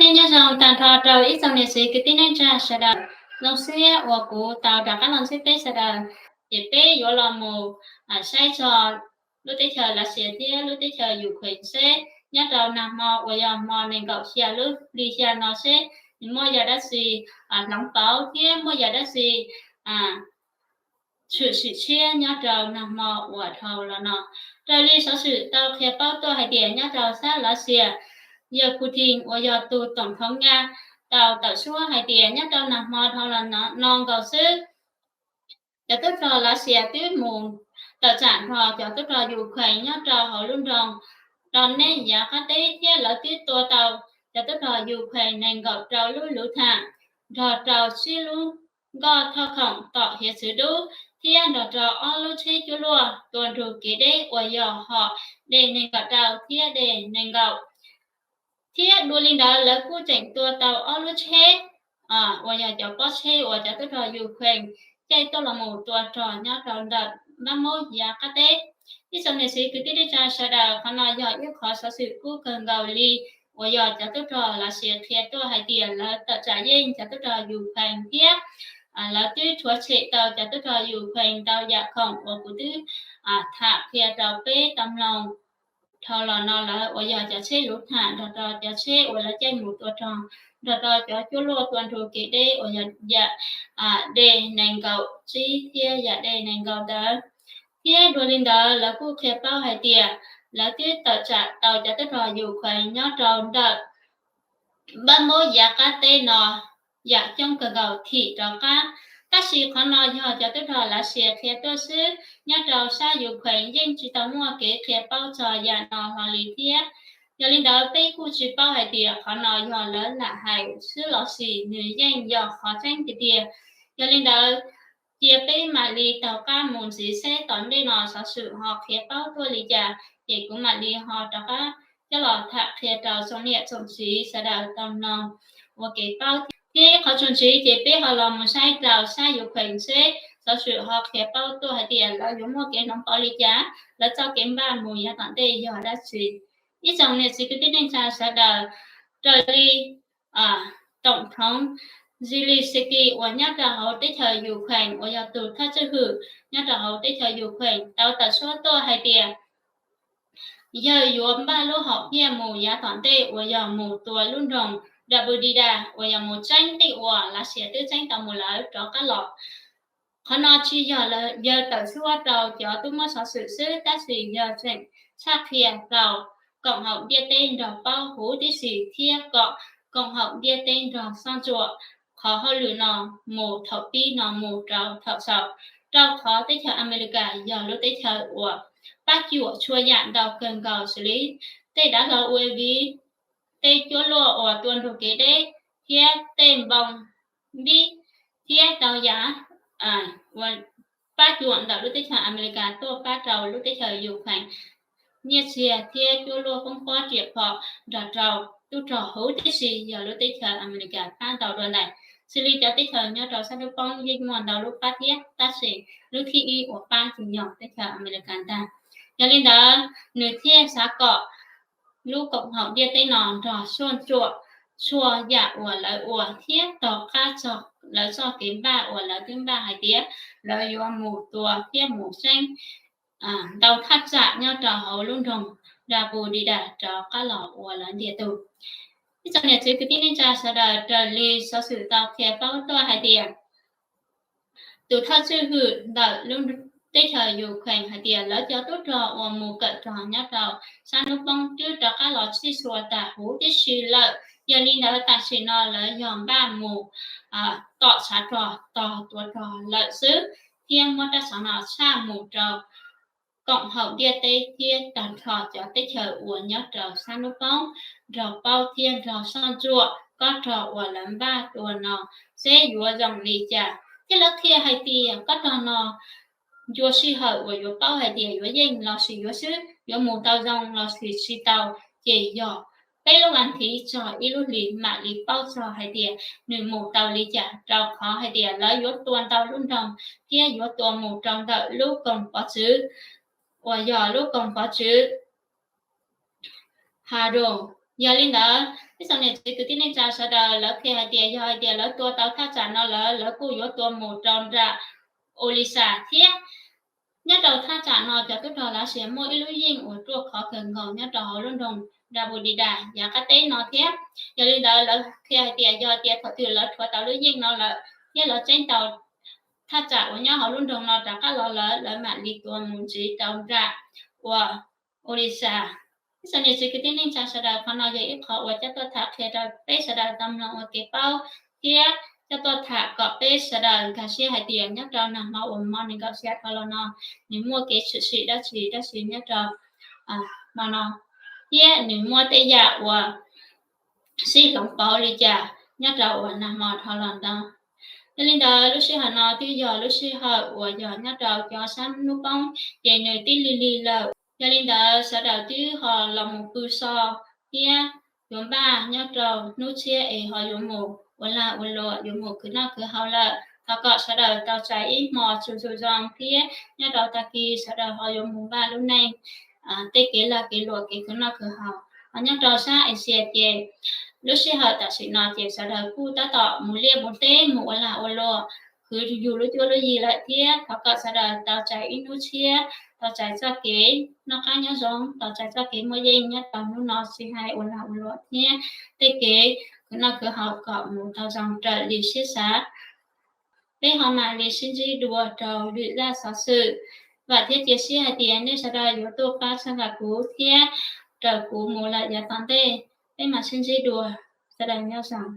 Nyob zoo tag nrho rau ib tsoom niam txiv kwv tij neej tsa sawv daws. Zoo siab uas kuv tau rov qab los ntsib peb sawv daws, ces peb yuav los mus saib txog lub teb chaws Lav Xias thiab lub teb chaws Ukraine seb nyob rau nag hmo uas yog hmo nees nkaum xya lub hli xya no seb muaj yam dab tsi hloov pauv thiab muaj yam dab tsi tshwm sim tshiab nyob rau nag hmo uas dhau los no. Raws li xov xwm tau qhia paub tuaj hais tias nyob rau sab Lav Xias, yawg Putin uas yog tus toom thoob Nyab tau tawm suab hais tias nyob rau nag hmo dhau los no nkaus xwb, cov tub rog Lav Xias twb mus tawm tsam nrog cov tub rog Ukraine nyob rau hauv lub nroog Donetsk yav qab teb thiab lawv twb tua tau cov tub rog Ukraine nees nkaum rau lub luv tham, nrog rau tsib lub nkoj thoj khoom tom hiav txwv dub, thiab nrog rau ob lub tsheb cuaj luaj tua nrug kev deb uas yog hom D nees nkaum rau thiab D nees nkaum. Thiab dua li ntawd lawv kuj tseem tua tau ob lub tsheb uas yog cov pob tsheb uas cov tub rog Ukraine caij tuaj los mus tua rog nyob rau ntawm Bakhmut yav qab teb. Ib tsoom niam txiv kwv tij neej tsa sawv daws, qhov no yog ib qhov xov xwm kub kawg nkaus li uas yog cov tub rog Lav Xias qhia tuaj hais tias lawv tawm tsam yeej cov tub rog Ukraine thiab lawv twb rhuav tshem tau cov tub rog Ukraine ntau yam khoom uas kuv twb tham qhia rau peb tau mloog dhau los no lawm uas yog cov tsheb luv tham nrog rau cov tsheb uas lawv caij mus tua rog, nrog rau cov cuaj luaj tua nrug kev deb uas yog yam D nees nkaum tsib thiab yam D nees nkaum ntawd. Thiab dua li ntawd lawv kuj qhia paub hais tias lawv twb tawm tsam tau cov tub rog Ukraine nyob rau ntawm Bakhmut yav qab teb no yam coob kawg nkaus thim rov qab. Tab sis qhov no yog cov tub rog Lav Xias qhia tuaj xwb, nyob rau sab Ukraine yeej tsis tau muaj kev qhia paub txog yam no hlo li thiab. Yog li ntawd peb kuj tsis paub hais tias qhov no yog lawv lam hais xwb los sis nws yeej yog qhov tseeb tiag tiag. Yog li ntawd cia peb mam li taug qab mus ntxiv seb tom ntej no xov xwm ho qhia paub tuaj li cas ces kuv mam li ho rov qab coj los tham qhia rau tsoom niam tsoom txiv sawv daws tau mloog ua kev paub thiab. Qhov txuas ntxiv ces peb ho los mus saib rau sab Ukraine seb xov xwm ho qhia paub tuaj hais tias lawv yuav muaj kev hloov pauv li cas, lawv txoj kev npaj mus yav tom ntej yog dab tsi. Ib tsoom niam txiv kwv tij neej tsa sawv daws, raws li toom thoob Zelensky uas nyob rau hauv teb chaws Ukraine uas yog tus thawj tswj hwm nyob rau hauv teb chaws Ukraine tau tawm suab tuaj hais tias yawg yuav npaj lub hom phiaj mus yav tom ntej uas yog mus tua lub nroog Zaporizhzhia uas yog mus tseeb tej uas Lav Xias twb tseeb tau mus lawm rov qab los. Qhov no tsis yog yawg tawm suab rau cov tub muab xov xwm xwb, tab sis yawg tseem tshaj qhia rau koom haum ntiaj teb nrog paub huv tib si thiab kom koom haum ntiaj teb nrog soj ntsuam qhov hauj lwm no mus thaum pib no mus rau thaum xaus, rau qhov teb chaws Amelikas yog lub teb chaws uas pab cuam txhua yam ntau kawg nkaus xws li tej dav hlau ua viv, tej cuab luaj uas tua nrug kev deb, thiab tej npoo vib, thiab tau yav uas pab cuam ntawm lub teb chaws Amelikas tuaj pab rau lub teb chaws Ukraine nyiaj txiag thiab cuab luaj poob pob riam phom nrog rau tub rog huv tib si yog lub teb chaws Amelikas pab ntau dua ntais. Xws li cov teb chaws nyob rau sab hnub poob yeej muaj ntau lub pab thiab, tab sis lub thib ib uas pab ces yog teb chaws Amelikas ntag. Yog li ntawd nws thiaj xav kom lub koom haum ntiaj teb no nrog soj ntsuam txhua yam uas lawv ua thiab tom qab txog lawv txoj kev npaj uas lawv twb npaj hais tias lawv yuav mus tua thiab mus tseeb ntau thaj tsam nyob rau hauv lub nroog Zaporizhzhia rov qab los ua lawv ntiag tug. Ib tsoom niam txiv kwv tij neej tsa sawv daws, raws li xov xwm tau qhia paub tuaj hais tias tus thawj tswj hwm ntawm lub teb chaws Ukraine hais tias lawv cov tub rog uas mus kawm rog nyob rau sab hnub poob twb rov qab los tsij txhua tag huv tib si lawm. Yog li ntawd tam sim no lawv yog npaj mus tom tshav rog tos tua rog lawm xwb, thiab muab rab xov no tshaj mus rau koom haum ntiaj teb thiab tag nrho cov teb chaws uas nyob rau sab hnub poob nrog paub thiab nrog soj ntsuam kob rog uas lawv npaj tua no seb yuav zoo li cas. Thiab lawv qhia hais tias kob rog no ncua sij hawm uas yuav paub hais tias yuav yeej los sis yuav swb, yuav mus tau zoo los sis tsis tau, ces yog peb lub vas thiv txog ib lub hlis mam li paub txog hais tias nws mus tau li cas, rau qhov hais tias lawv yuav tua ntau lub nroog thiab yuav tua mus rau ntawm lub koog pov txwv uas yog lub koog pov txwv Haro. Yog li ntawd, Ib tsoom niam txiv kwv tij neej tsa sawv daws, lawv qhia hais tias yog hais tias lawv tua tau thaj tsam no lawm, lawv kuj yuav tua mus rau nram Odisha thiab. Nyob rau thaj tsam no cov tub rog Lav Xias muaj ib lub yeej uas ruaj khov kawg nkaus nyob rau hauv lub nroog Dabudida yav qab teb no thiab. Yog li ntawd lawv qhia hais tias yog tias thaum twg lawv rhuav tau lub yeej no lawm thiab lawv txeeb tau thaj tsam uas nyob hauv lub nroog no rov qab los lawm, lawv mam li tua mus ntxiv rau nram uas Odisha. Ib tsoom niam txiv kwv tij neej tsa sawv daws, qhov no yog ib qhov uas coj tuaj tham qhia rau peb sawv daws tau mloog ua kev paub thiab coj tuaj tham kom peb sawv daws nkag siab hais tias nyob rau nag hmo uas hmo nees nkaum xya dhau los no, nws muaj kev tshwm sim dab tsi dab tsi nyob rau hmo no, thiab nws muaj tej yam uas sib hloov pauv li cas nyob rau uas nag hmo dhau los ntawd. Yog li ntawd lub sij hawm no twb yog lub sij hawm uas yog nyob rau cov sab hnub poob, ces nws twb lig lig lawm. Yog li ntawd sawv daws twb ho los mus pw so thiab yuav npaj nyob rau hnub tshiab es ho yuav mus ua lag ua luam, yuav mus khwv noj khwv haus lawm. Thov kom sawv daws tau txais ib hmo tsaug tsaug zoo thiab nyob rau tag kis sawv daws ho yuav mus npaj lub neej tej kev lag kev luam, kev khwv noj khwv haus. Ho nyob rau sab Asia ces lub sij hawm tam sim no ces sawv daws kuj tab tom mus liaj mus teb, mus ua lag ua luam, khwv yug lub cuab lub yig lawm thiab. Thov kom sawv daws tau txais ib hnub tshiab, tau txais txoj kev noj qab nyob zoo, tau txais txoj kev muaj yeej nyob rau hnub no, tsis hais ua lag ua luam thiab tej kev khwv noj khwv haus kom mus tau zoo raws li siab xav. Peb ho mam li sib ntsib dua rau lwm zaj xov xwm. Vam thiab cia siab hais tias nej sawv daws yuav tuaj pab txhawb nqa kuv thiab raws kuv mus lawm yav tom ntej. Peb mam sib ntsib dua, sawv daws nyob zoo.